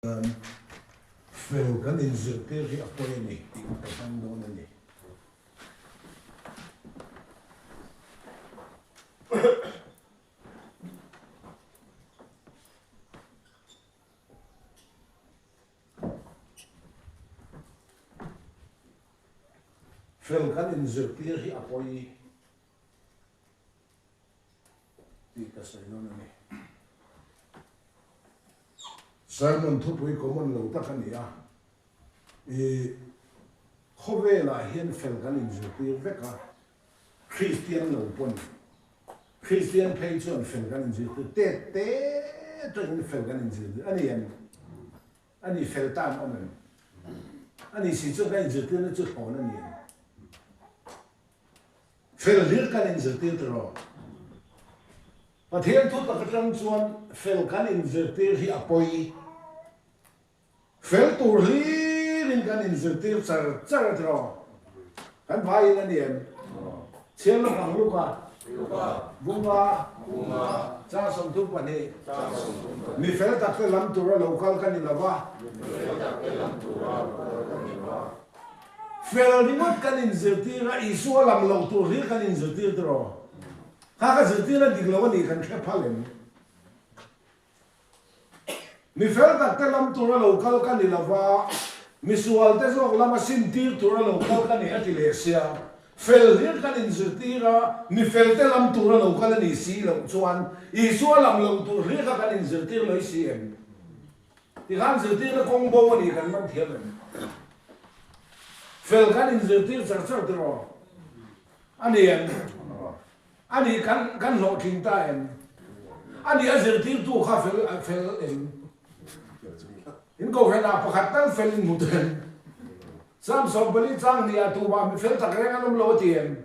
Fel kan inzirtir hi a pawi a ni tih ka hmang dawn a ni. Fel kan inzirtir hi a pawi tih ka sawi dawn a ni. Sermon thupui common lo tak a ni a, i khawvelah hian fel kan inzirtir vek a, Kristian lo pawn Kristian phei chuan fel kan inzirtir tet te atangin fel kan inzirtir a ni em? A ni fel ta an awm em? A ni si chuan kan inzirtirna chu thlawn a ni em? Fel hlir kan inzirtir ta rawh. Pathian thu tak atang chuan fel kan inzirtir hi a pawi. Fel tur hlirin kan inzirtir char char a ti rawh. Kan vaiin a ni em? Chhiar lawk ang Luka. Bunga. Chang 32. Mi fel takte lam tura lo kal ka ni lo va. Fel ringawt kan inzirtir a, Isua lam loh tur hlir kan inzirtir tiraw? Kha ka zirtirna dik lo a nih kan hre phal em? Mi fel takte lam tura lo kal ka ni lova, mi sualte zawk lama sintir tura lo kal ka ni a ti leh sia. Fel hlir kan inzirtir a, mi felte lam tura lo kal a nih si loh chuan Isua lam loh tur hlir kha kan inzirtir lawih si em? Tikhan zirtirna kawng bo a nih kan man thiam em? Fel kan inzirtir char char tiraw? A ni em? A nih kan kan hlawhtling ta em? A nih a zirtirtu kha fel fel em? In kohhranah pakhat tal fel in hmu ta em? Sam 14 chang hnih ah tumah mi fel tak reng an awm lo a ti em?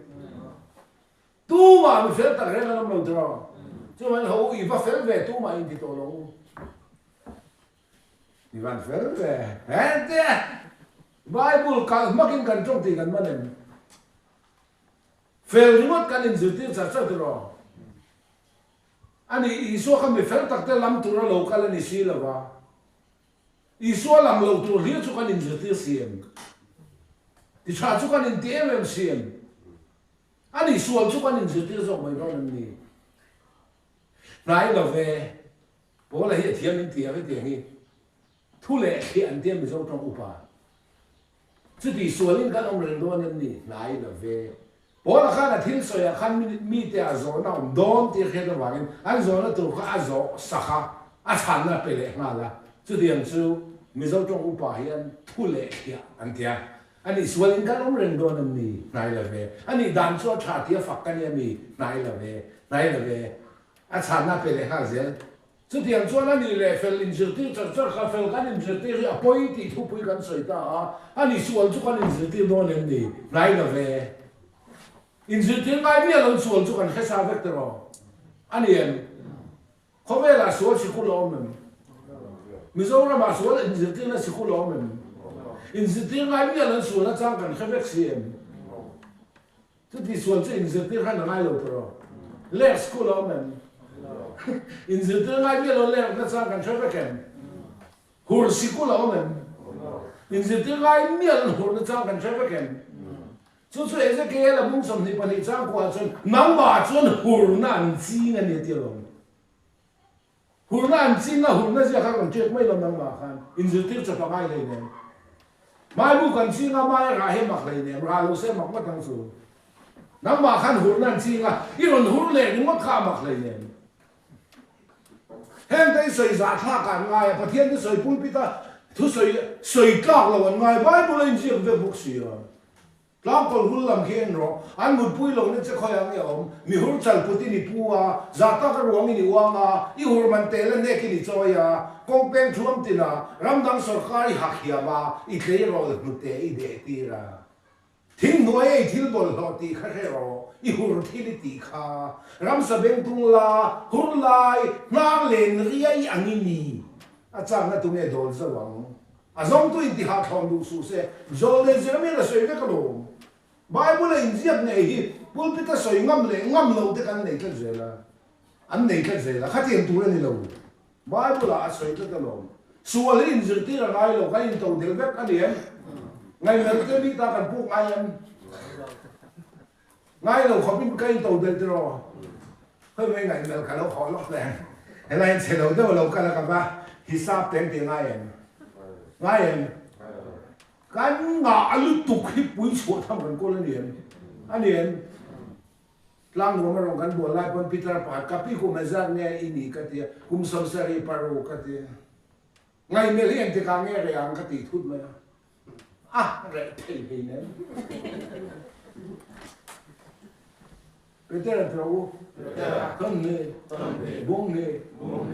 Tumah mi fel tak reng an awm lo tiraw? Chuvangin ho u i va fel ve tumah in ti tawh lo u. I van fel ve. Hente! Bible kalh hmakin kan tawng tih kan man em? Fel ringawt kan inzirtir char char tiraw? Ani Isua kha mi fel takte lam tura lo kal a ni si lo va. Isua lam lo tur hlir chu kan inzirtir si em? Ti tha chu kan inti em em si em? Ani sual chu kan inzirtir zawk mai dawn em ni? Hnai lo ve. Paula hi a thiam in ti ang hetiang hi thu leh thliah an tia Mizo tawng upa. Chuti sualin kan awm reng dawn em ni? Hnai lo ve. Paula khan a thil sawiah khan mite a zawhna awm dawn tih a hriat avangin an zawhna tur kha a zawh sak a, a chhanna a pe leh nghal a. Chutiang chu Mizo tawng upa hian thu leh thliah an tia. Ani sualin kan awm reng dawn em ni? Hnai lo ve. Ani dan chu a tha tih a fak ka nia mi? Hnai lo ve. Hnai lo ve. A chhanna pe leh nghal zel. Chutiang chuan a nih leh fel inzirtir char char kha fel kan inzirtir hi a pawi tih thupui kan sawi ta a, a nih sual chu kan inzirtir dawn em ni? Hnai lo ve. Inzirtir ngai miah lo sual chu kan hre sa vek tiraw? A ni em? Khawvelah sual sikul a awm em? Mizoramah sual inzirtirna sikul a awm em? Inzirtir ngai miah lo sual nachang kan hre vek si em? Chuti sual chu inzirtir khan a ngai lo tawh. Lek school a awm em? Inzirtir ngai miah lo lek nachang kan hre vek em? Hur sikul a awm em? Inzirtir ngai miah lo hur nachang kan hre vek em? Chu chu Ezekiel a bung 22 chang kuah chuan nangmah chuan hurna an ching a ni a ti alawm. Hurna an ching a, hurna ziak a rawn ṭiak mai lo nangmah khan inzirtir chawp a ngai hleinem. Maibu kan ching a, mai a rah hi a mak hleinem, rah lo se a mak ngawt ang chu. Nangmah khan hurna an ching a, i rawn hur leh ringawt kha a mak hleinem. Heng te hi sawi zahthlak ah an ngai a, Pathian te sawi pulpit a thu sawi sawi tlak lo an ngai, Bible a inziak vek bawk si a. Tlangkawl hul lam khi en rawh, an mutpui lo na che khawi ang i awm, mi hur chal put in i pu a, zah tak a ruang in i uang a, i hur man tel a hnek in i chawi a, kawng peng thuam tin a, ram dang sawrkar i hak hiam a, i tleirawl hnute i deh tir a. Thing hnuai ei thil bawlhhlawh tih kha hre rawh, i hur thil i tih kha. Ramsa bengtung la, hur lai, hnar len riai ang i ni. A chakna tunge dawl zo ang? A zawngtu in tihah thlawn duh suh se, Zawlnei Jeremiah a sawi vek alawm. Bible a inziak ngei hi pulpit a sawi ngam leh ngam lo te kan nei tlat zel a, an nei tlat zel a, khatiang tur a ni lo. Bible ah a sawi tlat alawm. Sual hi inzirtir a ngai lo, kan intodel vek a ni em? Ngaihmelh te mi ta kan puk ngai em? Ngai lo khawpin ka intodel tiraw? Khawi mai ngaihmelh ka lo haw lawk hle. Helai in chhe lo deuh a lo kal a ka va hisap teng tih ngai em? Ngai em? Kan ngah lutuk hi pui chhuah tham kan kawl a ni em? A ni em? Tlangnuam a rawn kan bual lai pawn Peter pakhat ka pi kum ezat nge i nih ka ti a, kum 71 ka ti a. Ngaihmelh hi engtikah nge reh ang ka tih thut mai a, a reh thei hlei nen. Peter a tro u, Thawmhni, Bunghni,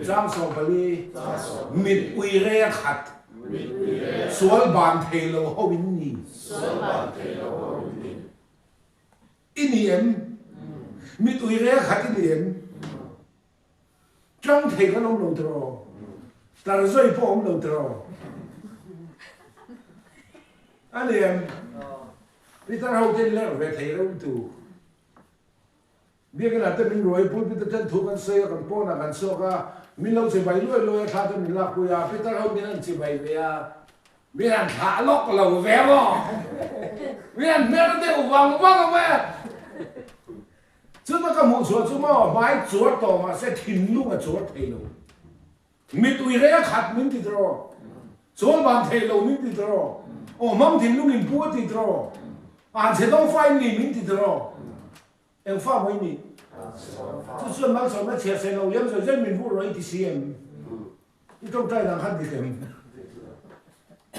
Chang 14, mit ui rei a khat, sual ban thei lo ho in ni. I ni em? Mit ui rel khat i ni em? Tang thei kan awm lo tiraw? Tar zoi pawh awm lo tiraw? A ni em? Pitar ho ten lerh ve thei reuh tu. Biakin ah te min ruai pulpit aṭan thu kan sawi a, kan pawnah kan chhuak a, min lo chibai luai luai a, thla te min lakpui a, pitar ho min an chibai ve a, min han thlah lawk lo ve maw? Min han hmer deuh vang vang a mai a. Chutah ka hmuh chhuah chu maw, hmai chuar tawh mahse thinlung a chuar thei lo. Mit ui rei a khat min ti tiraw? Chawl ban thei lo min ti tiraw? Aw hmang thinlung in pu a ti tiraw? An chhe dawng fa in ni min ti tiraw? Eng fa maw i nih? Chu chuan malsawmna chhiah se lo liam zawi zawi min vuh rawh i ti si em? I tawngtai dang khan dik em?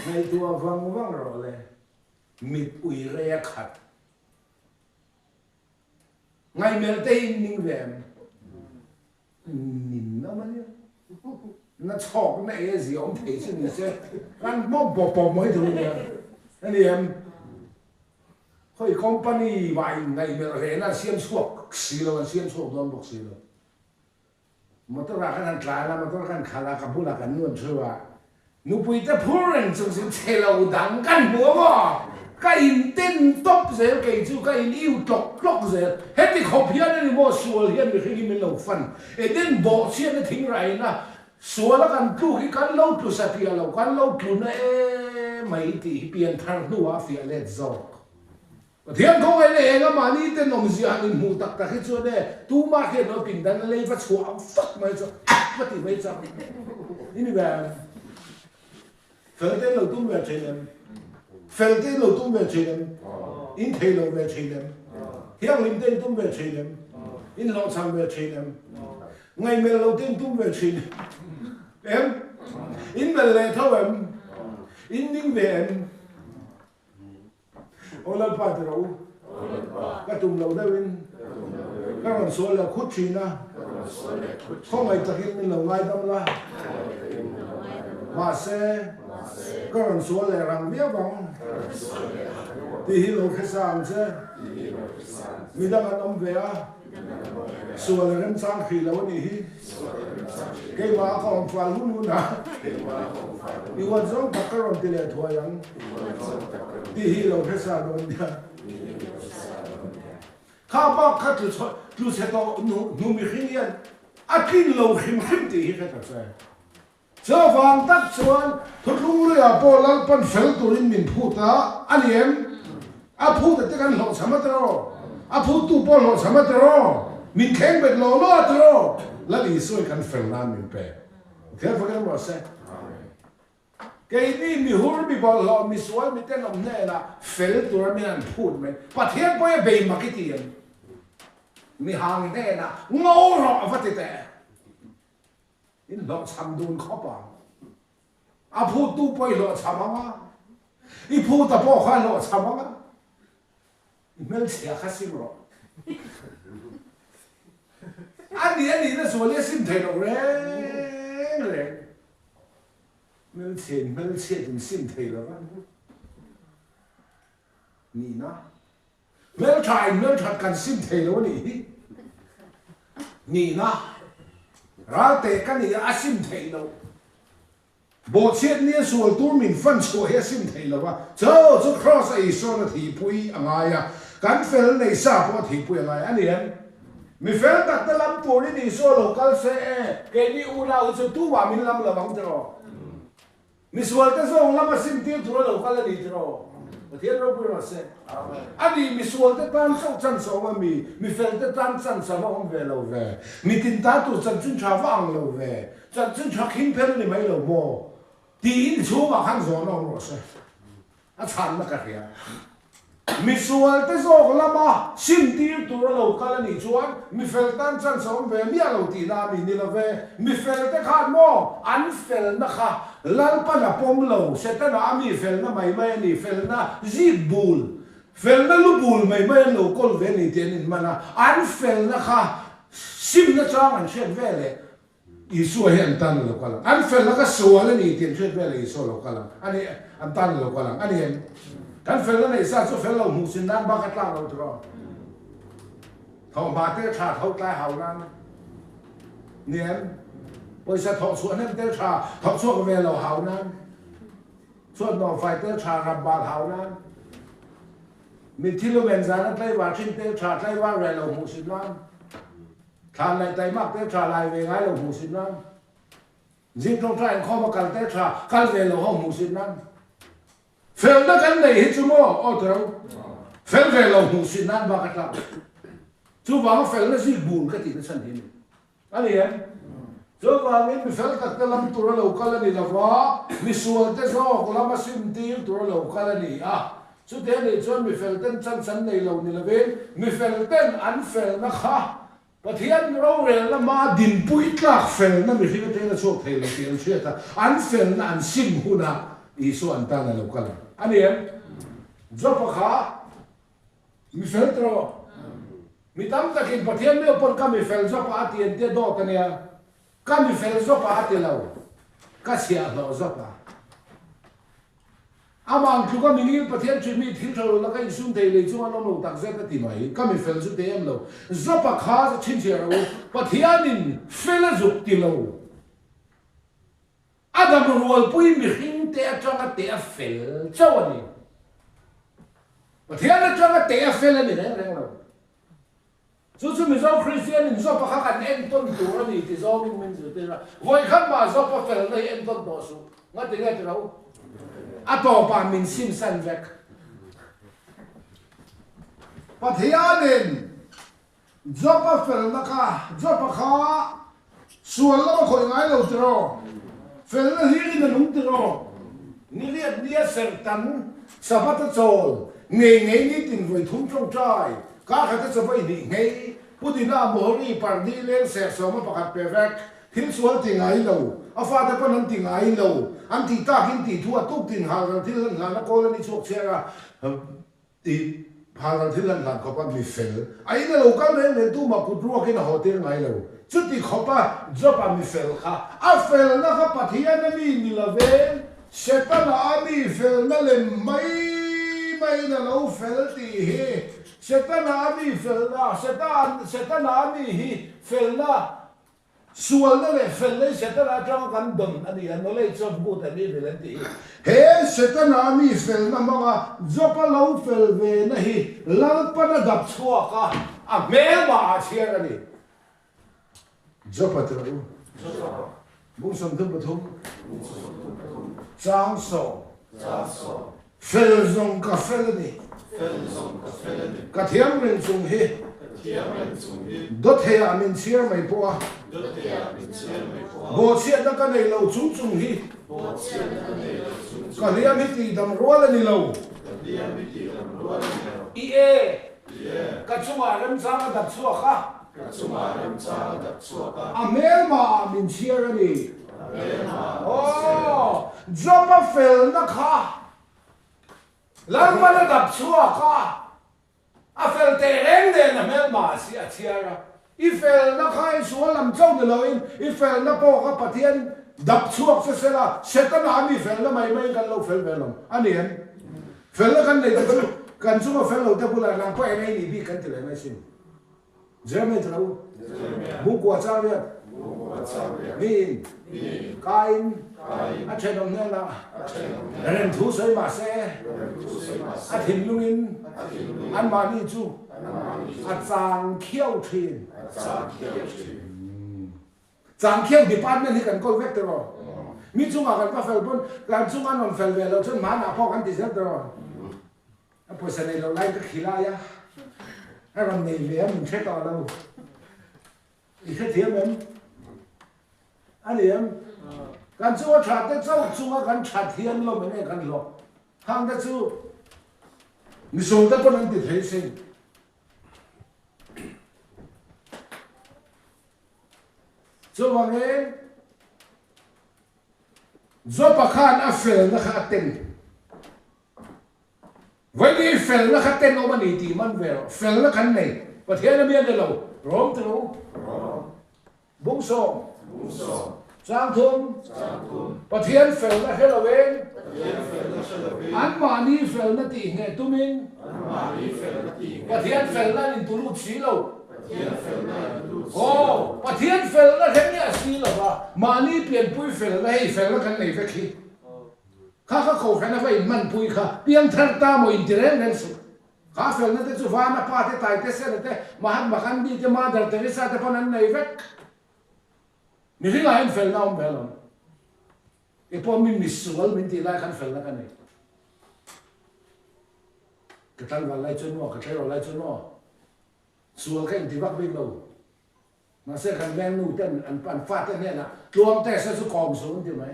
Ngaihtuah vang vang rawh le, mit ui rei a khat. Ngaihmelh te hi in ning ve em? Nin awm a nia. Na chhawk na e zia awm thei chu ni se kan hmawm pawp pawp mai tur a nia. A ni em? Khawi company vai ngaihmelh rehna an siam chhuak si lo, an siam chhuak dawn bawk si lo. Motor ah kan han tlan a, motor kan khalh a, ka bulah kan nuam theuh a. Nupui te phur reng chung chu chhe lo dang kan hmu a maw? Ka in ten tawp zel kei chu ka in iu tlawk tlawk zel. Heti khawp hian a ni maw sual hian mihring hi min lo fan. Eden bawhchhiatna thing raina sual a kan tluk hi kan lo tlu satliah lo, kan lo tlu na emai tih hi pianthar hnuah a fiah let zawk. Pathian khawngaih leh eng a mahni tenawm zia han inhmuh tak tak hi chuan e, tumah khian lo pindan a lei va chhuah ang fak mai chu va ti mai chak i ni ve em? Fel te in lo tum ve thin em? Fel te in lo tum ve thin em? In thei lo ve thin em? Thianghlim te in tum ve thin em? In hlawhchham ve thin em? Ngaihmelh lo te in tum ve thin em? In melh leh tho em? In ning ve em? Aw Lalpa ti rawh u. Ka tum loh deuhin ka rawn sual leh khut thin a, khawngaih takin min lo ngaidam la. Mahse, ka rawn sual leh rang viau ang tih hi lo hre sa ang che. Midang an awm ve a. Sual a remchang hrih lo a nih hi. Keimah a ka awm fal hun hun a, i uat zawng tak ka rawn ti leh thuai ang tih hi lo hre sa dawn nia. Kha bak kha tlu chhe tawh hnu mihring hian a tlin lo hrim hrim tih hi hre ta che. Chuvang tak chuan Thuthlung Luiah pawh Lalpan fel turin min phut a, a ni em? A phut a te kan hlawhchham a tiraw? A phuttu pawh hlawhchham a tiraw? Min thleng bet law law a tiraw? Lal Isua kan fel nan min pe. Pathian fakin rawh se. Keini mihur, mi bawlhhlawh, misual, mi tenawm hnenah fel tura min an phut mai. Pathian pawh hi a bei mak i ti em? Mihang hnenah ngo rawh va ti teh. In hlawhchham dun khawp ang. A phuttu pawh i hlawhchham ang a, i phuta pawh kha a hlawhchham ang a, i hmelchhia kha sim rawh. A nih a nihna zual hi a sim thei lo reng reng. Hmelchhia in hmelchhiat in sim thei lo va. Nihna. Hmeltha in hmelthat kan sim thei lo a nih hi. Nihna ralte ka ni a, a sim theih loh. Bawhchhiat nia sual tur min fan chhuah hi a sim theih lo a, cho chu Kraws a Isua'n a thihpui a ngai a, kan fel nei sa pawh a thihpui a ngai a ni em? Mi fel tak te lam turin Isua lo kal se e, keini unau hi chu tumah min lam lo ang tiraw? Misualte zawng lama simtir tur a lo kal a ni tiraw? Pathian ropui rawh se. A nih misualte tan chauh chance a awm a mi? Mifelte tan chance a va awm ve lo ve. Mitin tan tur chanchin tha va ang lo ve. Chanchin tha khing phel a ni mai lo maw? Tiin chhungah khan zawn a awm rawh se. A chhanna ka hria. Misualte zawk lama simtir tur a lo kal a nih chuan mifel tan chance a awm ve miah lo tihna a mi ni lo ve. Mifelte khan maw an felna kha Lalpan a pawm lo, Setana a mi felna mai mai a ni, felna zik bul, felna lu bul mai mai an lo kawl ve a ni tih an inman a, an felna kha simna chang an hriat ve leh Isua hi an tan a lo kal ang. An fel laka sual a ni tih an hriat vel ah Isua a lo kal ang. A ni, an tan a lo kal ang. A ni em? Kan felna neih sa chu fel lo hmuh sin nan bak a tlak lo tiraw? Thawhhma tel tha tho tlai hau nan. Ni em? Pawisa thawh chhuah hnem tel tha thawk chhuak ve lo hau nan. Chhuat nawh fai tel tha rap bal hau nan. Mitthi lumen zan a tlaivar thin tel tha tlaivar ve lo hmuh sin nan. Thlan laih taimak te tha lai ve ngai lo hmuh sit nan. Zing tawngtai inkhawm a kal te tha kal ve lo ho hmuh sit nan. Felna kan nei hi chu maw aw tiro fel ve lo hmuh sit nan bak a tlak. Chuvanga felna zik bul ka tih na chhan hi a ni. A ni em? Chuvangin mi fel tak te lam tur a lo kal a ni lova, misual te zawk lam a simtir tur a lo kal a ni a. Chuti a nih chuan mi fel ten chance an nei lo ni lovin, mi fel ten an felna kha Pathian rorelna hmaa dinpui tlak felna mihring atangin a chhuak thei lo tih an hriat a, an felna an sim hunah Isua an tan a lo kal ang. A ni em? Job-a kha mi fel tawh. Mi tam takin Pathian meuh pawn ka mi fel Job-a a ti an tia dawt a nia. Ka mi fel Job-a a ti lo, ka chhiahhlawh Job-a. Amah tluka mingil Pathian ṭhin mi thil ṭha lo laka insum thei lei chung an awm lo tak zet a ti mai. Ka mi fel chu te em lo. Zawpa kha chu chhinchhiah rawh u. Pathianin fel a zuk ti lo. A dam rualpui mihring te aṭanga teh a fel chauh a ni. Pathian aṭanga teh a fel a ni reng reng lo. Chu chu Mizo Kristian in Job-a kha kan entawn tur a ni ti zawngin min zirtir a. Vawikhat mah Job-a felna hi entawn tawh suh. Ngati nge ti lo? A tawpah min simsan vek. Pathianin Job-a felna kha, Job-a kha sual lama khawih ngai lo tiraw? Felna hlirin a nung tiraw? Niriat nia serhtan, Sabbath a chawl, ngei ngei nitin vawi thum tawngtai, kar khat a chaw vawi hnih nghei, Pu Dina, Mohori, Pardi, Leng Sersawma pakhat pe vek, thil sual ti ngai lo, a fate pawn an ti ngai lo, an tih takin tih thu a tuk tin halral thil hlan hlan a kawl a ni chhuak chhiar a, Tih phalral thil an hlan khawp a, mi fel a in a lo kal reng reng tumah kut ruakin a haw tir ngai lo. Chuti khawpa Job-a mi fel kha a felna kha Pathian a mi ni loveng, Setana a mi felna lem mai maiin a lo fel tih hi Setana a mi felna, Setana a mi hi felna Sualna leh felna hi Setana atanga kan dawn a ni a, knowledge of good and evil an tih hi. He Setana mi felna hmanga Job-a lo fel ve na hi Lalpan a dap chhuak a, a hmelmah ah chhiar a ni. Job-a tirh u. Bung 33, Chang sawm. Fel zawng ka fel a ni. Ka thiam reng chung hi. Dawtheiah min chhiar mai pawh a. Bawhchhiatna ka nei lo chung chung hi. Ka hliam hi tihdam rual a ni lo. I e. Ka chungah remchang a dap chhuak a. Ka chungah remchang a dap chhuak a. A hmelmah ah min chhiar a ni. A hmelmah ah min chhiar a ni. Aw, Job-a felna kha Lalpan a dap chhuak a, a fel teh reng nen a hmelmah a si a chhiar a. I felna kha i sual lam chauh ni loin i felna pawh kha Pathian dap chhuak che sela, Setana a mi felna mai maiin kan lo fel ve lo a ni em? Felna kan nei te chu kan chunga fel lo te bulah nang pawh eng ei nih bik kan ti leh mai sin. Jeremiah chu lo Bungkua chang riat miin kain a thenawm hnenah rem thu sawi mah se a thinlungin anmahni chu a chang khiau thin. Changkhiau department hi kan kawl vek tiraw? Mi chungah kan va fel pawn kan chunga an rawn fel ve loh chuan hmanah pawh kan ti zel dawn. A pawisa nei lo laiin ka khi lai a, a rawn nei ve a min hre tawh lo. I hrethiam em? A ni em? Kan chunga tha te chauh chunga kan that hian lawm enge kan hlawh? Khang te chu misual te pawn an ti thei sin. Chuvangin Jopa khan a felna kha a ten. Vawiin felna kha tenawm a ni tih man ve rawh. Felna kan nei. Pathian a mi a ni lo. Rawm ti lo. Bungsawm. Changthum. Pathian felna hre loin. Anmahni felna tih hneh tumin. Pathian felna an intulut si lo. Aw, Pathian felna hre miah si lova, mahni pianpui felna hei felna kan nei vek hi. Kha kha kohhran a va inhmanpui kha piangthar ta maw inti reng reng suh. Kha felna te chu Vana pa te, Taite Sena te, Mahatma Gandhi te, Mother Teresa te pawn an nei vek. Mihringah hian felna a awm ve alawm. Kei pawh mi misual min tih lai khan felna ka nei. Ka tlangval lai chuan maw, ka tleirawl lai chuan maw, sual ka inti vak bik lo. Mahse kan veng nu ten an an fate hnenah tluang test a chu kawm suh an ti mai.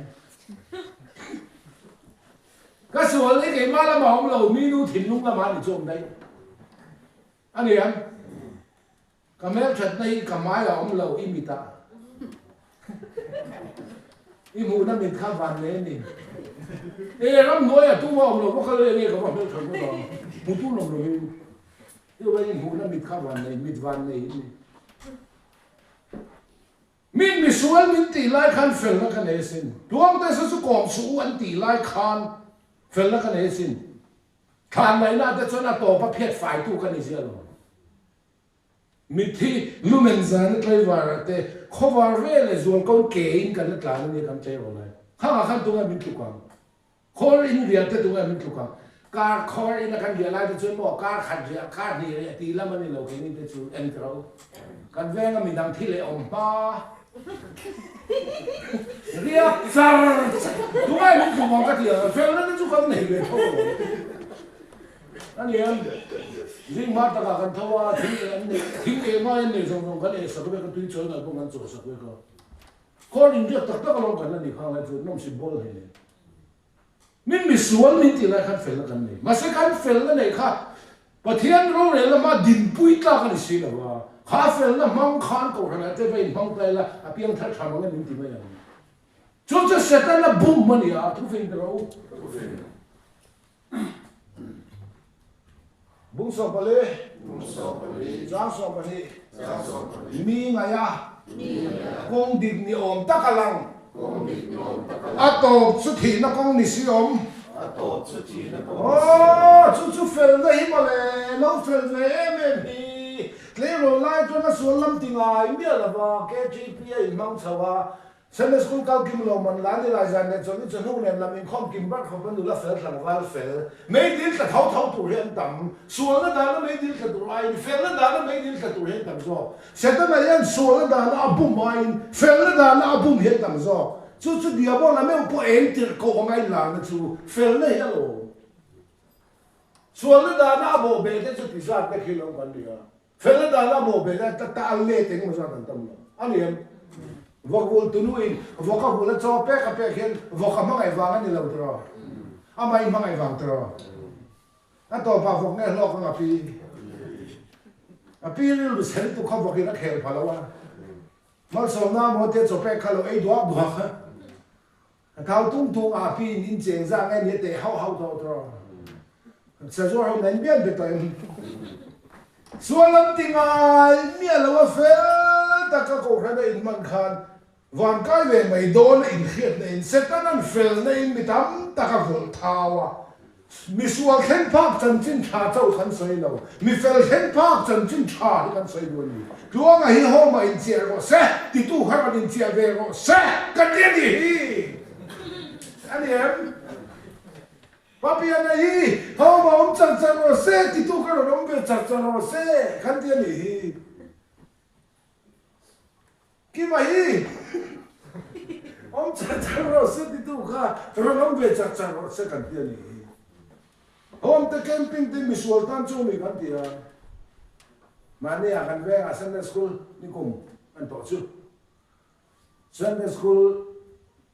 Ka sual hi keimah lamah awm lo, mi nu thinlung lamah a ni chu awm daih. A ni em? Ka hmelthatna hi ka hmaiah awm lo i mitah. I hmuhna mit kha van nei a ni. E ramhnuaiah tumah awm lo bawk a lei nge ka va hmelthat ngawt ang. Hmutu an awm lovin. Chu vai in hmuhna mit kha van nei, mit van nei in ni. Min misual min tih lai khan felna ka nei asin. Tluangte sa chu kawm suh u an tih lai khan felna ka nei asin. Thlan laihna te chuan a tawp a phiat faitu ka ni zia lo. Mitthi lumen zan a tlaivar ah te khawvar ve leh zual kawn ke in kan la tlan a nia kan tleirawl lai. Khangah khan tunge min tluk ang? Khawl in riah te tunge min tluk ang? Kar khawl in a kan riah lai te chuan maw kar khat riah, kar hnih riah tih lam a ni lo keini te chu en tiro. Kan venga midang thi leh awm hma riak char char tunge min tluk ang ka ti ang felna te chu kan nei ve tho lo. A ni em? Zing hma takah kan tho a, thing eh an neih, thing eh ngai an neih zawng zawng kan eh sak vek a, tui chawi ngai pawh kan chawi sak vek a. Khawl inriak tak tak alawm kan la ni khang lai chu nawmsip bawl hei nen. Min misual min tih lai khan felna kan nei. Mahse kan felna neih kha Pathian rorelna hma dinpui tlak a ni si lo a, kha felna hmang khan Kohhranah te va inhmang ta ila a piang thar tha mang em min ti mai ang. Chu chu Setana bum a ni a, thufing ta rawh u. Bung 14, Chang 12, Mi ngaih a, kawng dik ni awm tak a lang. A tawp chu thihna kawng ni si awm. Aw, chu chu felna hi mawle, lo fel ve em em hi. Tleirawl lai chuan a sual lam ti ngai miah lova, KTP a inhmang chho a, Sunday School kal kim lo man la ni lai zan leh chawlh ni chawhnu nen lam inkhawm kim bar khawp a nula fel tlangval fel meidil tla tho tho tur hi an tam. Sualna dana meidil tla tur aiin felna dana meidil tla tur hi an tam zawk. Setana hian sualna dana a bum aiin felna dana a bum hi an tam zawk. Chu chu Diabola meuh pawh eng tirh koh anga inlarna chu felna hi a lawm. Sualna dana a bawhbeh te chu ti zat vek hi lo kan ni a. Felna dan a bawh beh a ta a let engemaw zat an tam lo. A ni em? Vawkvul tunuin vawk a vul a chaw pek a pek hian vawk a hmangaih vang a ni lo tiraw? Amah in hmangaih vang tiraw? A tawpah vawk nge hlawk ang a pi? A pi rilru chhe lutuk kha vawkin a khel pha lo a. Malsawmna maw te chaw pek kha lo ei duak duak a. A thau tung tung a pi in in cheng zah nge ni a teh hauh hauh tawh tawh. Sazuar ho men bian be tawh em. Sual an ti ngai miah lo a fel taka kohhran a in hman khan van kai ve mai dawn a inhriatna in Satan an felna in mi tam tak a vawlh thau a. Mi sual thleng phak chanchin tha chauh kan sawi lo, mi fel thleng phak chanchin tha hi kan sawi duh a ni. Tluanga hi home ah inchiah rawh se, titu kha rawn inchiah ve rawh se ka ti a nih hi. A ni em? Papiana hi home ah awm char char rawh se, titu kha rawn awm ve char char rawh se kan ti a nih hi. Kima hi awm. Awm char char rawh se titu kha rawn awm ve char char rawh se kan ti a nih hi. Home te camping te misual tan chu mi kan ti a. Mahni ah kan vengah Sunday school nikum kan tawh chu. Sunday school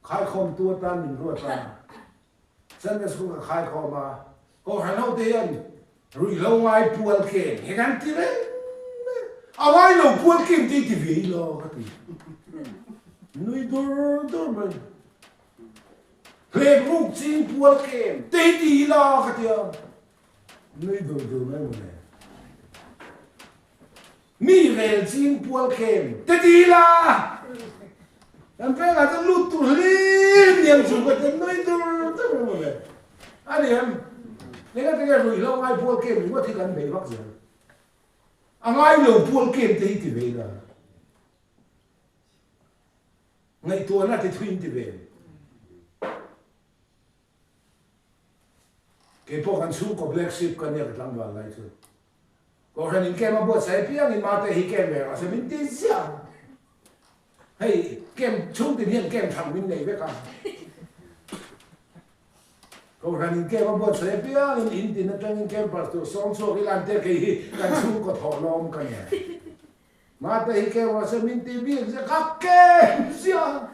khaikhawmtu atan min ruat a. Sunday school ka khaikhawm a, Kohhran hote hian ruihhlo ngai pual kem hi kan ti reng mai a, a ngai lo pual kem te hi ti ve ila ka ti. Nui dur dur mai. Hlep ruk ching pual kem te hi ti ila ka ti a, nui dur dur mai mawle. Mi rel ching pual khem te ti ila kan vengah chuan lut tur hlim niang chu ka ti nui dur dur mai mawle. A ni em? Eng ati nge ruihhlo ngai pual kem ringawt hi kan bei vak zel. A ngai lo pual kem te hi ti ve ila. Ngaihtuahna ti thuin ti ve. Kei pawh kan chhungkaw black sheep ka nia ka tlangval lai chu. Kohhran in camp a buatsaih apiangin mate hi camp ve rawh se min ti ziah ang. Hei camp chhungtin hian camp thang min nei vek a. Kohhran in camp a buatsaih apiangin in tin atangin campers tur sawm chhuak ila an tia kei hi kan chhungkaw thawhlawm ka nia. Mate hi camp rawh se min ti bik ziah ka camp ziah ang.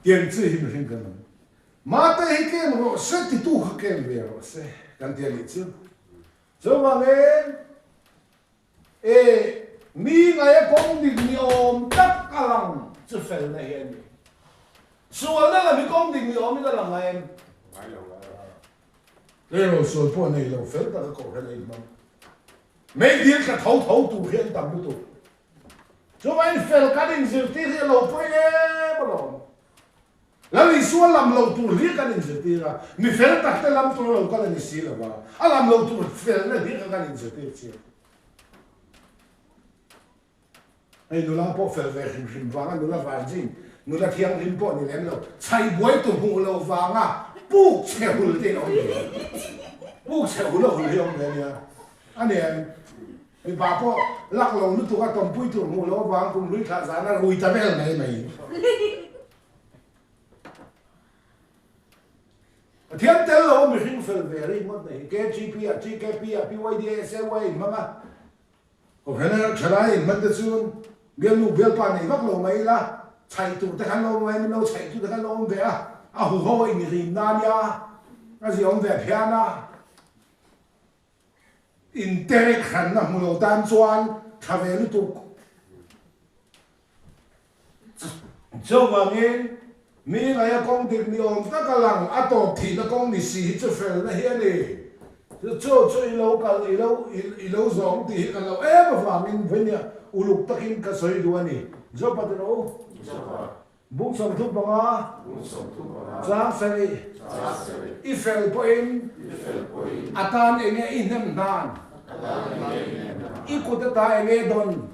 Tiang chi hi mihring kan awm. Mate hi kem rawh se titu kha kem ve rawh se kan ti a nih chu. Chuvangin e mi ngaia kawng dik ni awm tak a lang chu felna hi a ni. Sualna lam hi kawng dik ni awmin a lang ngai em? Ngai lo ngai lo. Tleirawl sual pawh nei lo fel taka kohhran a inhmang. Meidil tla tho tho tur hi an tam lutuk. Chuvangin fel kan inzirtir hi a lo pawi em alawm. Lal Isua lam lo tur hlir kan inzirtir a, mi fel takte lam tur a lo kal a ni si lo va, a lam lo tur felna hlir kha kan inzirtir chiang. Hei nula pawh fel ve hrim hrim vanga nula virgin, nula thianghlim pawh ni lem lo, chhai buai tu hmuh lo vanga puk chhe hul te in awm ve. Puk chhe hul a hul hi awm ve ania. A nen mipa pawh lak lo lutuk a tawmpui tur hmuh lo avang kum hlui thlah zan a rui ta vel mai mai. Pathian tel lo a mihring fel ve ringawt nei hi KGP ah, TKP ah, PYD ah, SAY a inhmang a. Kohhran thalai in hman te chuan bialnu bialpa nei vak lo mai ila, chhaih tur te khan lo awm mai, min lo chhaih tu te khan lo awm ve a, a huho a inrim na nia, a zia awm ve phian a, interek hranna hmu lo tan chuan tha ve lutuk. Chuvangin, mi ngaia kawng dik ni awm tak a lang, a tawp thihna kawng ni si hi chu felna hi a ni. Chu chu i lo kal, i lo, i lo zawng tih hi ka lo em avangin vawinia uluk takin ka sawi duh a ni. Jopa ti rawh u. Bung 35, Chang sarih, I fel pawhin a tan eng nge i hnem hnan? I kut ata eng nge dawn?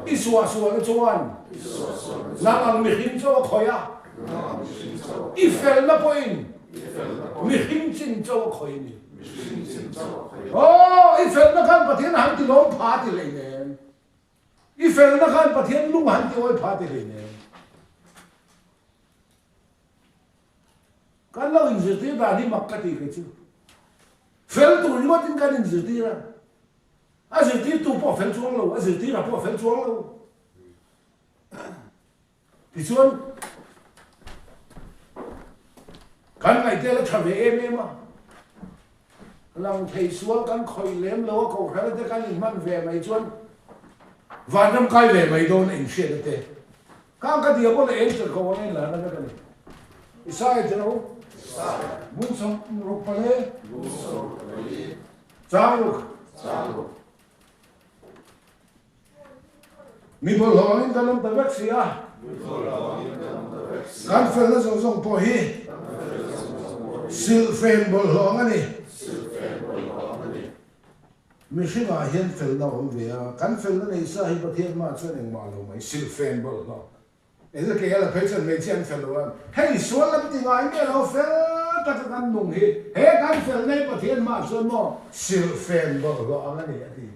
I suahsualna chuan nang ang mihring chaw a khawih a, i felna pawhin mihring chin chaw a khawih a ni. Aw, i felna khan Pathian a han ti lawm pha ti hleinem. I felna khan Pathian lung han ti awi pha ti hleinem. Kan lo inzirtir dan hi mak ka ti kei chu. Fel tur ringawtin kan inzirtir a. A zirtirtu pawh a fel chuang lo, a zirtira pawh a fel chuang lo. Tichuan, kan ngaihte la tha ve em em a, lang thei sual kan khawih lem lo a, kohhran te kan inhman ve mai chuan vanram kai ve mai dawn a inhriat a te. Khang ka diabol a eng tel ko ang in lar na vek a ni. Isaiah ti ro? Bung 64. Chang ruk. Mi bawlhhlawh angin kan awm ta vek si a. Kan felna zawng zawng pawh hi silhfen bawlhhlawh ang a ni. Mihringah hian felna a awm ve a, kan felna nei sa hi Pathian hmaah chuan engmah lo mai, silhfen bawlhhlawh. Ezekiel-a phei chuan hmeichhia an fel lo a, hei sual lam ti ngai miah lo, fel taka kan nung hi, he kan fel nei Pathian hmaah chuan maw silhfen bawlhhlawh ang a ni a ti.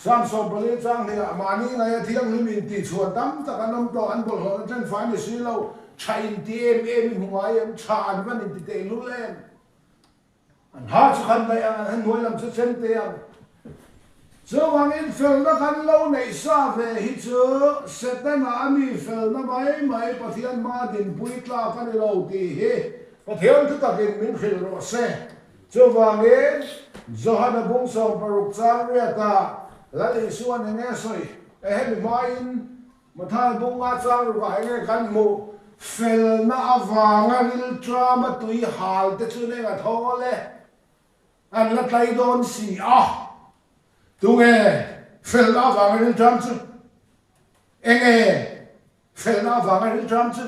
Psalm 14 chang hnih-ah, Mahni ngaia thianghlim intihchhuan tam tak an awm tawh, an bawlhhlawhna thenfai ni si lo, tha inti em em i hmu ngai em, tha an van inti tehlul em? An ha chu khan daih ang, an hnuai lam chu chem teh ang. Chuvangin felna kan lo neih sa ve hi chu Setana a mi felna mai mai Pathian hmaa dinpui tlak a ni lo tih hi Pathian thutakin min hrilh rawh se. Chuvangin Johana bung 60 chang riatah Lal Isuan eng nge sawi? E hemi hmain Mathai bunga chang rukah eng nge kan hmuh? Felna avanga rilṭama tui hal te chu neng a thawl e, an la tlai dawn si a. Tunge felna avanga rilṭam chu? Enge felna avanga rilṭam chu?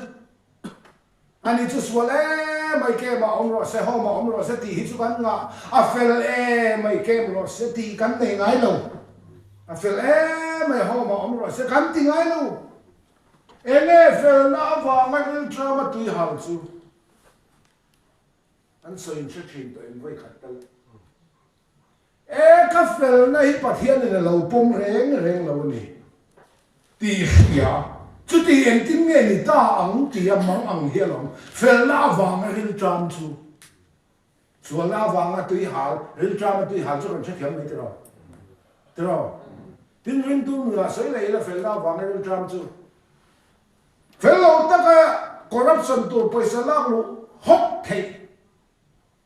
Ani chu sual em mai kem ah awm rawh se, home ah awm rawh se tih hi chu kan ngah, a fel em mai kem rawh se tih kan nei ngai lo. A fel em mai home ah awm rawh se kan ti ngai lo. Enge felna avanga rilṭama tui hal chu an sawi in hre ṭhin tawh em vawi khat tal. E ka felna hi Pathianin a lo pawm reng reng lo a ni tih hria, chuti engtin nge ni ta ang tia mang ang hi alawm, felna avanga rilṭam chu, sualna avanga tui hal, rilṭama tui hal chu kan hrethiam mai tiraw? Tiraw? Tin ringtu nunah sawi leh ila felna avanga rilṭam chu fel lo taka corruption tur pawisa lak luh hawk theih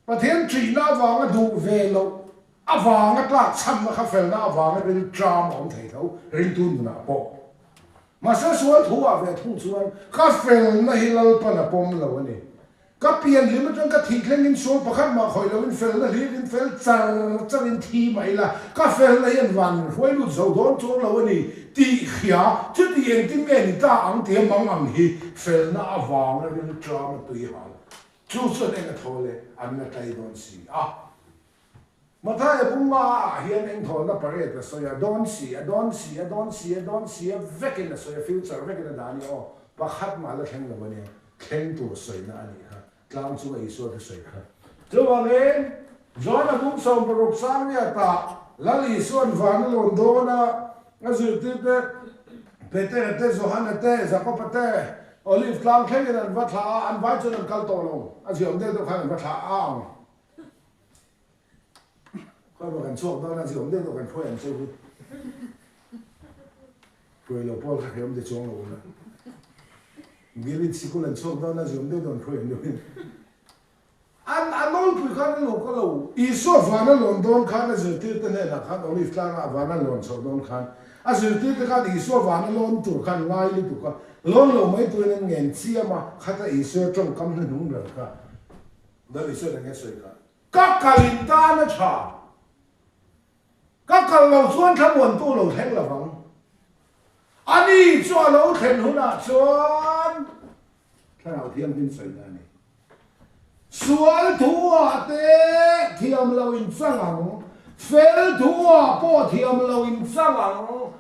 Pathian ṭihna avanga duh ve loh avanga tlak chhanna kha felna avanga rilṭam a awm thei tho, ringtu nunah pawh. Mahse sual thu ah ve thung chuan ka felna hi Lalpan a pawm lo a ni. Ka pian hlim aṭang ka thih thlengin sual pakhat mah khawih loin felna hlirin fel char charin thi mah ila ka felna hian van min hruai lut zo dawn chuang lo a ni tih hria chuti engtin nge ni ta ang tia mang ang hi felna avanga rilṭam a tui hal Chu chuan eng a thaw le an la tlai dawn si a. Mathaia bunga ah hian eng thawlna parade a sawi a, dawn si a, dawn si a, dawn si a, dawn si a vekin a sawi a, future vekin a dah a ni aw, pakhat mah la thleng lo a nia, thleng tur sawina a nih kha, tlang chunga Isua thusawi kha. Chuvangin, John-a bung 60 sang riatah Lal Isua'n van a lawn dawn a, A zirtirte Petera te, Johana te, Jakoba te Olive tlang thlengin an va thlah a, an vai chuan an kal tawh lo. A ziawm deuh deuh khan an va thlah a ang. Khawi maw kan chhuak dawn a, ziawm deuh deuh kan hruai ang che u hi. Hruai lo pawl kha hreawm ti chuang lo ula. Gilead sikul an chhuak dawn a, ziawm deuh deuh an hruai ang deuh hi. An a nawlpui khan a lo ka lo. Isua van a lawn dawn khan a zirtirte hnenah khan Olive tlangah van a lawn chhoh dawn khan a zirtirte khan Isua van a lawn tur khan ngai lutuk a, lawn lo mai turin an ngen chiam a, khata Isua tawngkam hnuhnung ber kha Lal Isua'n eng nge sawi kha? Ka kal in tan a tha. Ka kal lo chuan thlamuantu lo thleng lo vang. Ani chu a lo thlen hunah chuan Thlarau Thianghlim sawina a ni. Sual thu-ah te thiam lo in chang ang, fel thu-ah pawh thiam lo in chang ang,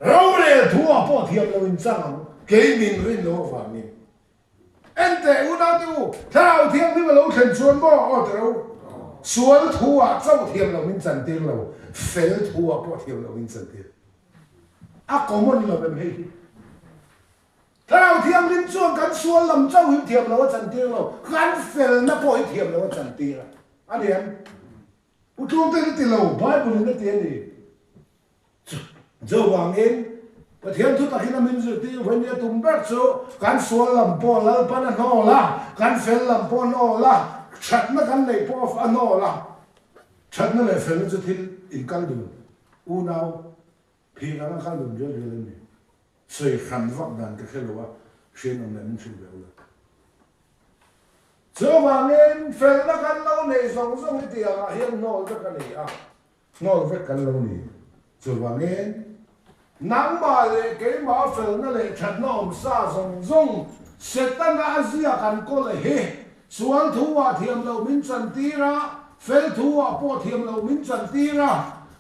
rorel thu-ah pawh thiam lo in chang ang, kei min rin loh avangin. Enteh unaute u, Thlarau Thianghlim a lo thlen chuan maw aw ti ro? Sual thu-ah chauh thiam lo min chantir lo, fel thu-ah pawh thiam lo min chantir. A common lo em hei hi? Thlarau Thianghlim chuan kan sual lam chauh hi thiam lo a chantir lo, kan felna pawh hi thiam lo a chantir a. A ni em? Pu Tlungte'n a ti lo, Bible-in a ti a ni. Chuvangin, Pathian thu takin a min zirtir vawi nia tum ber chu kan sual lam pawh Lalpan a hnawl a, kan fel lam pawh a hnawl a, thatna kan neih pawh a hnawl a. Thatna leh felna chu thil inkal dun, unau phir anga kal dun rial rial a ni. Sawi hran vak dan ka hre lo a, hrianawm leh min hrilh ve ula. Chuvangin, felna kan lo neih zawng zawng hi tiangah hian hnawl vek a ni a. Hnawl vek kan lo ni. Chuvangin, nangmah leh keimah felna leh thatna awm sa zawng zawng Setana a ziak an kawl hi sual thu ah thiam loh min chantir a, fel thu ah pawh thiam loh min chantir a,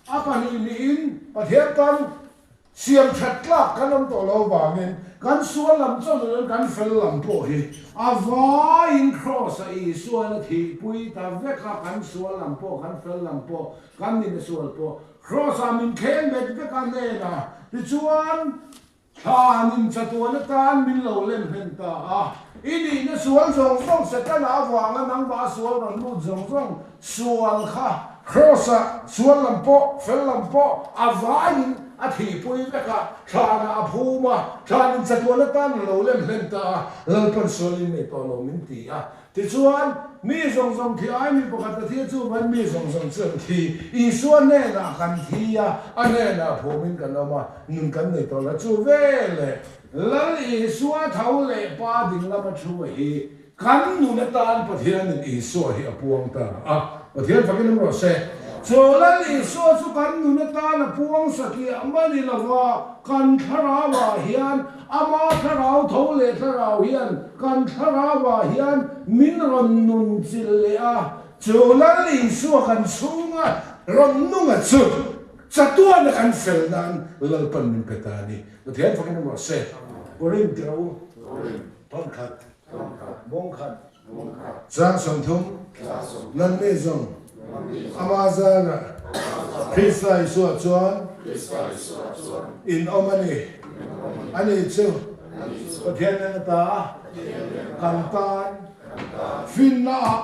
a pahnih niin Pathian tan. Siam that tlak kan awm tawh lo vangin kan sual lam chaw ni loin kan fel lam pawh hi a vaiin Kraws-a Isuain a thihpui ta vek a, kan sual lam pawh, kan fel lam pawh, kan nihna sual pawh Kraws-ah min kheng bet vek a hnenah tichuan Thlanin chatuan atan min lo lem hlen ta a, i nihna sual zawng zawng Setana avanga nangmah a sual rawn lut zawng zawng sual kha Kraws-ah sual lam pawh fel lam pawh a vaiin a thihpui vek a, thlanah a phum a, thlanin chatuan atan a lo lem hlen ta a, Lalpan sualin nei tawh lo min ti a. Tichuan, mi zawng zawng thi ai mi pakhat a thi a, chuvan mi zawng zawng chu an thi. Isua hnenah kan thi a, a hnenah phumin kan awm a, nun kan nei tawh lo. Chu veleh Lal Isua tho leh Pa ding lama thu a hi kan nun atan Pathianin Isua hi a puang ta a. Pathian fakin awm rawh se. Chu Lal Isua chu kan nun atan a puang satliah mai ni lova, kan thlarauah hian Ama thlarau tho leh thlarau hian kan thlarauah hian min rawn nun chilh leh a, chu Lal Isua kan chhunga rawn nunga chu chatuana kan fel nan Lalpan min pe ta a ni. Pathian fakin awm rawh se. Korin tih rawh u. Thawnkhat. Bawngkhat. Chang 30, Nanni zawng Ama zarah Krista Isua chuan in awm a ni. Ani chu Pathian nen ata kan tan finnaah,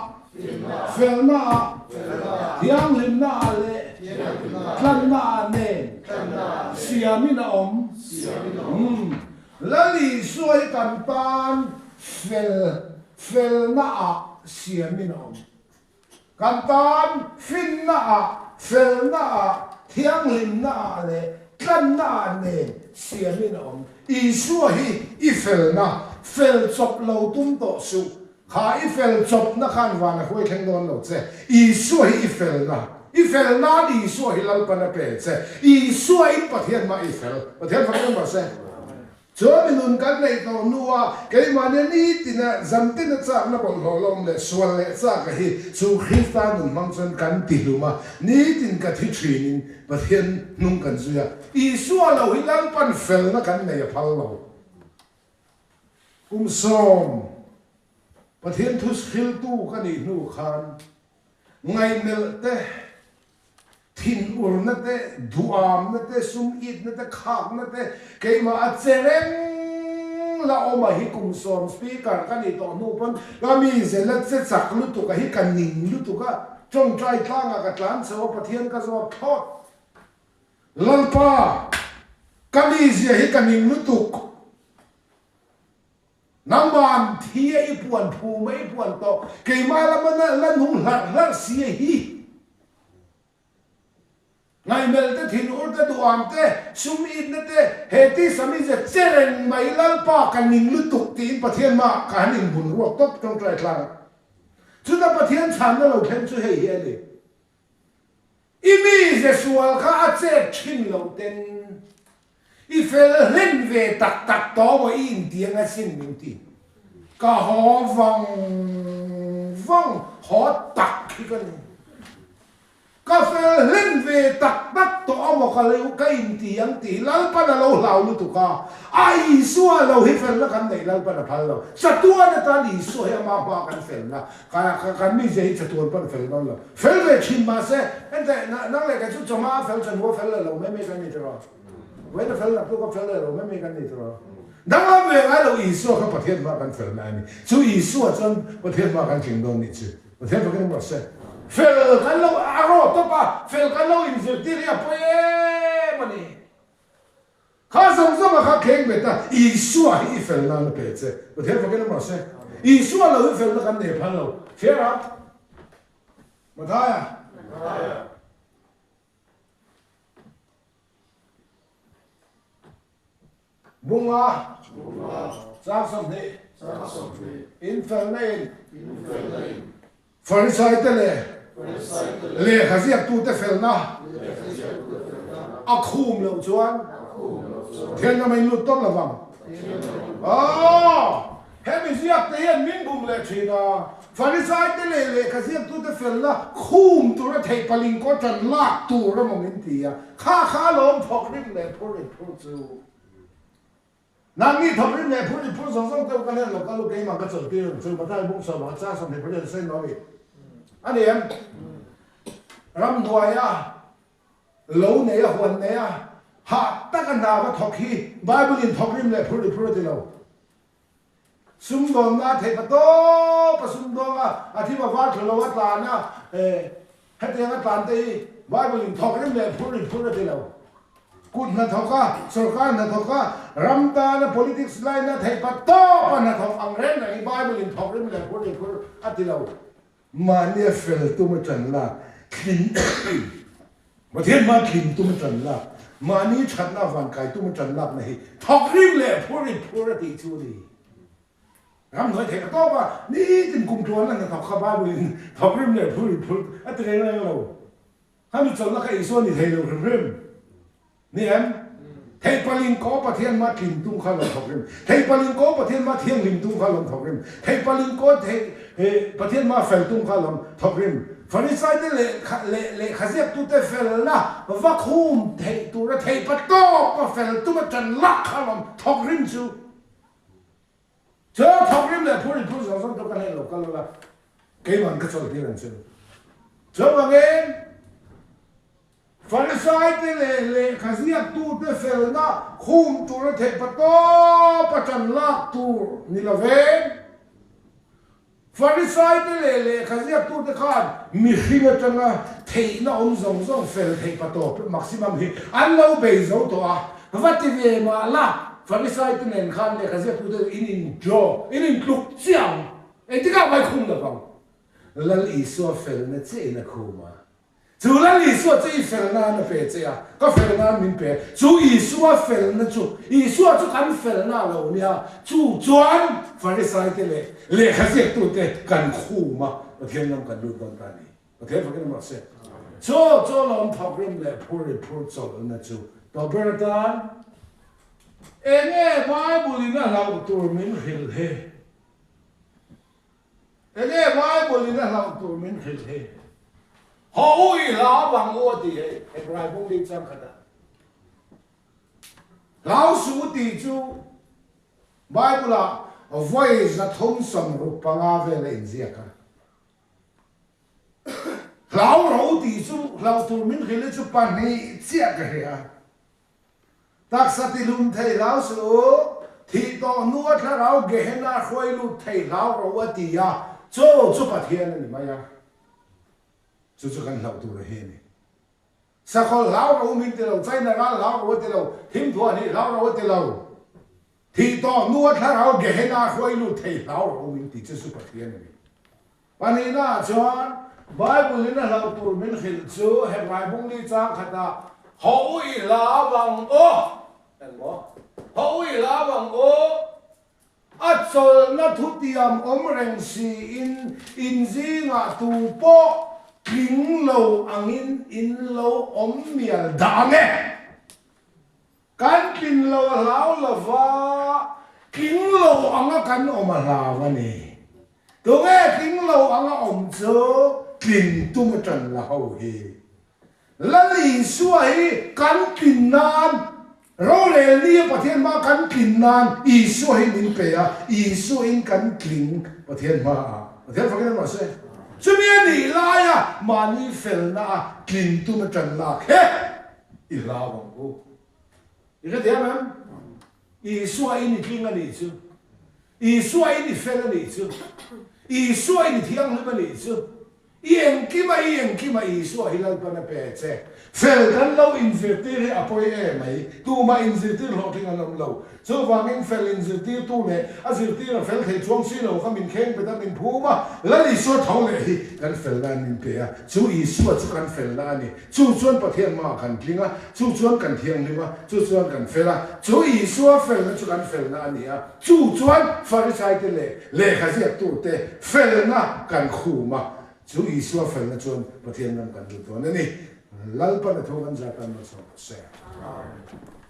felnaah, thianghlimnaah leh tlannaah nen siamin a awm. Lal Isua hi kan tan fel felna ah siamin a awm. Kan tan finna ah, felna ah, thianghlimna ah leh tlanna ah nen siamin a awm. Isua hi i felna, fel chawp lo tum tawh suh. Kha i fel chawpna khan van a hruai thleng dawn lo che. Isua hi i felna. I fel nan Isua hi Lalpan a pe che. Isua in Pathian mah i fel. Pathian fak em rawh se. Chuan mi nun kan neih tawh hnua keimahnia nitina zantina chakna bawlhhlawh la awm leh sual leh chaka hi chu Krista nun hmang chuan kan ti hlum a, nitin ka thi thinin Pathian hnung kan zui a. Isua lo hi Lalpan felna kan nei a phal lo. Kum sawm Pathian thu hriltu ka nih hnu khan ngaihmelh te, thinurna te, duamna te, sum itna te, khakna te, keimah a che reng la awm a hi kum sawm speaker ka nih tawh hnu pawn ka mi zela che chak lutuk a hi ka ning lutuk a, tawngtai tlangah ka tlan chho a Pathian ka zawt thlawt. Lalpa, ka mizia hi ka ning lutuk. Nangman thi a i puan phum a i puan tawh, keimah lama la nung hlarh hlarh si a hi. Ngaihmelh te, thinur te, duham te, sum itna te, he tisa mizia che reng mai Lalpa ka ning lutuk tiin Pathian mah ka han inbun ruak tawp tawngtai tlang a. Chuta Pathian chhanna lo thleng chu hei hi a ni. I mize sual kha a chet thin loh ten i fel hlen ve tak tak tawh maw i intiang asin min ti. Ka haw vang vang haw tak hi ka ni. Ka fel hlen ve tak tak tawh a maw ka lo ka intiang tih hi Lalpan a lo hlau lutuk a, a Isua lo hi felna kan neih Lalpan a phal lo. Chatuan atan Isua hi ama hmaa kan felna Ka kan mizia hi chatuan pawn a fel dawn lo. Fel ve thin mahse, hente nang leh kei chu chawhma a fel chawhnu a fel leh lo mai mai kan ni tiraw? Vawiin a fel naktuk a fel leh lo mai mai kan ni tiraw? Danglam ve ngai lo Isua kha Pathian hma kan felna a ni. Chu Isua chuan Pathian hma kan tling dawn nih chu. Pathian fakin awm rawh se. Fel kan lo a rawh tawp a, fel kan lo inzirtir hi a pawi em a ni. Kha zawng zawng a kha kheng bet a, Isua hi i fel nan a pe che. Pathian fakin awm rawh se. Isua lo hi felna kan nei phal lo. Hria a? Mathaia. Bunga. Chang 20. In felna in. Farisaite leh lehkha ziaktute felna a khum loh chuan Thianghlim a inlut tawp lovang. Aww! Hemi ziakte hian min bum leh thin a, Farisaite leh lehkha ziaktute felna khum tura theih paling kaw tan lak tur emaw min ti a, kha kha alawm thawk rim leh phur rit phur chu. Nangni thawk rim leh phur rit phur zawng zawng te u ka hnen lo kal u keimah ka chawlh tir ang chu Mathai bung sawm ah chang 28 a sawi nuam i a ni em? Ramhnuaia Lo nei a, huan nei a, hah taka hna va thawk hi Bible in thawk rim leh phur ri phur a ti lo. Sumdawnna a theih pa tawp a sumdawng a, a thim a var thlu lo a tlan a, hetiang a tlan te hi Bible in thawk rim leh phur ri phur a ti lo. Kut hnathawk a, sorkar hnathawk a, ram tana politics line a theih pa tawp a hnathawk ang reng reng hi Bible in thawk rim leh phur ri phur a ti lo. Mahnia fel tum a ṭan lak, tlin Pathian hma tlin tum a ṭan lak, mahni ṭhatna van kai tum a ṭan lakna hi thawk rim leh phur in phur a tih chu a ni. Ramhnuai theih a tawp a, nitin kum tluan a hnathawk kha Bible in thawk rim leh phur in phur a ti reng reng lo. Khami chawlhna kha Isua ni thei lo hrim hrim. Ni em? Theih paling kaw Pathian hma tlin tum kha lawm thawk rim. Theih paling kaw Pathian hma thianghlim tum kha lawm thawk rim. Theih paling kaw theih Pathian hma fel tum kha lawm thawk rim. Farisaite lehkha leh lehkha ziaktute felna va khum theih tura theih pa tawpa fel tuma ṭan lak kha lawm thawk rim chu. Chu thawk rim leh phur in phur zawng zawng chu ka hlen lo kal ula, keiman ka chawlh tir ang che u. Chuvangin Farisaite leh lehkha ziaktute felna khum tura theih pa tawp a ṭan lak tur ni lovin, Farisaite leh lehkha ziaktute khan mihring atanga theihna awm zawng zawng fel theih pa tawp, maximum, hi an lo bei zo tawh a, va ti ve mah la, Farisaite nen khan lehkha ziaktute in in draw, in in tluk chiah ang, engtikah mai khum lo vang. Lal Isua felna chiah in a khum a. Chu Lal Isua chu i fel nan a pe che a, ka fel nan min pe. Chu Isua felna chu, Isua chu kan felna a lo nia, chu chuan Farisaite leh lehkha ziaktute kan khum a, Pathian ram kan lut dawn ta a ni. Pathian fakin a mahse. Chu chu lawm thawk rim leh phur ri phur chawlhna chu tawh ber atan enge Bible in a hlauh tur min hrilh hi? Enge Bible in a hlauh tur min hrilh hi? Haw u i hlau vang u a ti hei, Hebrai bung ding chang khat ah. Hlau suh u tih chu Bible ah vawi 365 vel a inziak a. Hlau rawh u tih chu hlauh tur min hrilh hi chu pahnih chiah ka hria. Taksa tihlum thei hlau suh u, thih tawh hnua thlarau Gehenna hruai lut thei hlau rawh u a ti a, chu chu Pathian a ni mai a, chu chu kan hlauh tur a hi a ni. Sakhawl hlau rawh u min ti lo, China ral hlau rawh u a ti lo, thimthuah hnih hlau rawh u a ti lo, thih tawh hnua thlarau Gehenna hruai lut thei hlau rawh u min ti, chu chu Pathian a ni. Pahnihnaah chuan Bible-in a hlauh tur min hrilh chu Hebrai bungli chang khatah Haw u i hlau ang u! Engmaw? Haw u i hlau ang u! A chawlhna thutiam awm reng siin in zingah tu pawh tling lo angin in lo awm mial dah ang e! Kan tlin lo a hlau lo va, tling lo anga kan awm a hlau a ni. Tunge tling lo anga awm chu tlin tum a ṭan la ho hi. Lal Isua hi kan tlin nan, rorel ni a Pathian hmaa kan tlin nan Isua hi min pe a, Isua in kan tling Pathian hmaah. Pathian fakin a mahse, chumi a nih laia mahni felna a tlin tum a ṭan lak he. I hlau ang u. I hrethiam em? Isua in i tling a nih chu. Isua in i fel a nih chu. Isua in i thianghlim a nih chu. I engkim a, i engkim a Isua hi Lalpan a pe che. Fel kan lo inzirtir hi a pawi em mai. Tumah inzirtir hlawhtling an awm lo. Chuvangin fel inzirtirtu leh a zirtir a fel thei chuang si lo kha min kheng bet a, min phum a. Lal Isua tho leh hi kan felna min pe a. Chu Isua chu kan felna a ni. Chu chuan Pathian hmaah kan tling a, chu chuan kan thianghlim a, chu chuan kan fel a, chu Isua felna chu kan felna a ni a, chu chuan Farisaite leh lehkha ziaktute felna kan khum a, chu Isua felna chuan Pathian ram kan lut dawn a ni. Lalpan a thu kan zar tan malsawm rawh se. Amen.